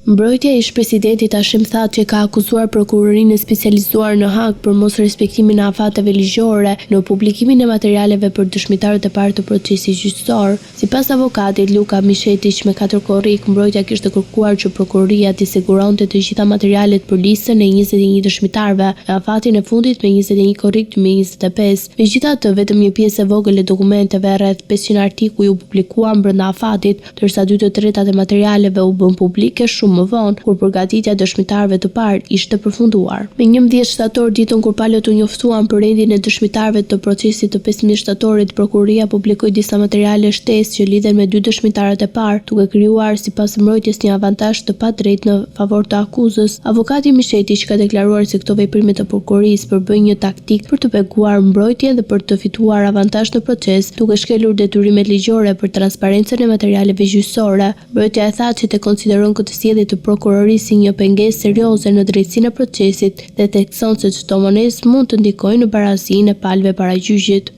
Mbrojtja e ish-presidentit Hashim Thaçi ka akuzuar Prokurorinë e Specializuar në Hagë për mosrespektimin e afateve ligjore në publikimin e materialeve për dëshmitarët e parë të procesit gjyqësor. Sipas avokatit Luka Mishetiq me 4 korrik, mbrojtja kishte kërkuar që prokuroria t'i siguronte të gjitha materialet për listën e 21 dëshmitarëve në afatin e fundit me 21 korrik 2025. Megjithatë, vetëm një pjesë e vogël e dokumenteve, rreth 500 artikuj u publikuan brenda afatit, ndërsa dy të tretat e materialeve u bënë publike shumë më vonë, kur përgatitja e dëshmitarëve të parë ishte përfunduar. Me 11 shtator, ditën kur palët u njoftuan për rendin e dëshmitarëve të procesit të 15 shtatorit, prokuroria publikoi disa materiale shtesë që lidhen me dy dëshmitarët e parë, duke krijuar sipas mbrojtjes një avantazh të padrejtë në favor të akuzës. Avokati Mishetiq ka deklaruar se këto veprime të prokurorisë përbëjnë një taktikë për të penguar mbrojtjen dhe për të fituar avantazh në proces, duke shkelur detyrimet ligjore për transparencën e materialeve gjyqësore. Mbrojtja e Thaçit e konsideron këtë sjellje të prokurorisë si një pengesë serioze në drejtësinë e procesit dhe thekson se çdo vonesë mund të ndikojë në barazinë e palëve para gjyqit.